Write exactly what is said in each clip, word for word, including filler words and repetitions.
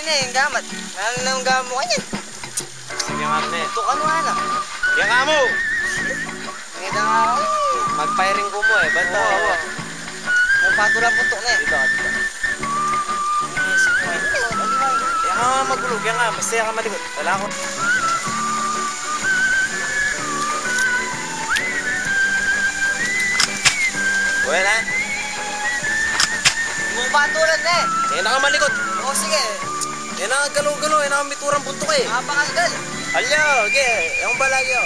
Eh, gamat. Ano nang gamo kanyan? Sige nga, ne. Tukan mo, ano? Yan nga mo! Ngita nga ako. Mag-firing ko mo, eh. Ba't Oo, ako? Oo. Ang pato lang puntok na, eh. Dito ka, dito. Yan nga, magulo. Yan nga. Basta yan ka malikot. Wala ako. Buhay na? Yung patulan na, eh. Yan na ka malikot. Oo, sige. Yan na ka galo-galo. Yan na ka miturang puntok, eh. Mapakalgal. Alyo, okay. Yung balagyo.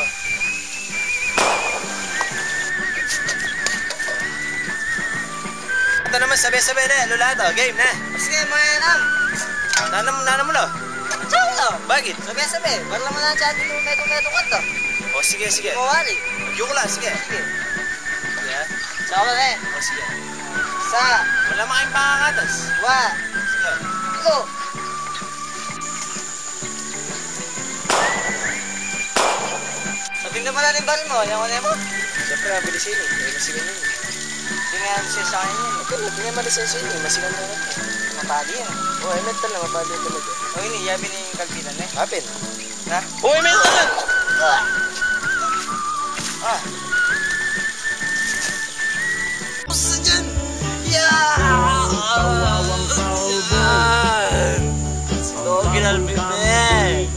Ito naman, sabi-sabi na, lula to. Game na. Sige, mga enam. Nanam, nanam mo, lo. Tsaka, lo. Bakit? Sabi-sabi. Baru naman na chat yung meto-meto ko to. O, sige, sige. Mawari. Yung la, sige. Sige. Yeah. Tsaka, eh. O, sige. Sa. Wala makayang pangakatas. Wa. Sige. Ito. Sa tingnan pala ng baril mo, yan ko na mo. Siyempre, mabilis yun eh. Kaya masigan yun eh. Hindi nga siya sa akin yun. Ito na, hindi nga malisensya yun eh. Masigan na yun. Mapali yan. Oo, eh, metal na, mapali talaga. O, ini, yabi ni yung kalbitan eh. Apin? Na? Uy, metal! Ah! Ah! Gusto dyan! Yeah! Ito, ginalbi mo eh.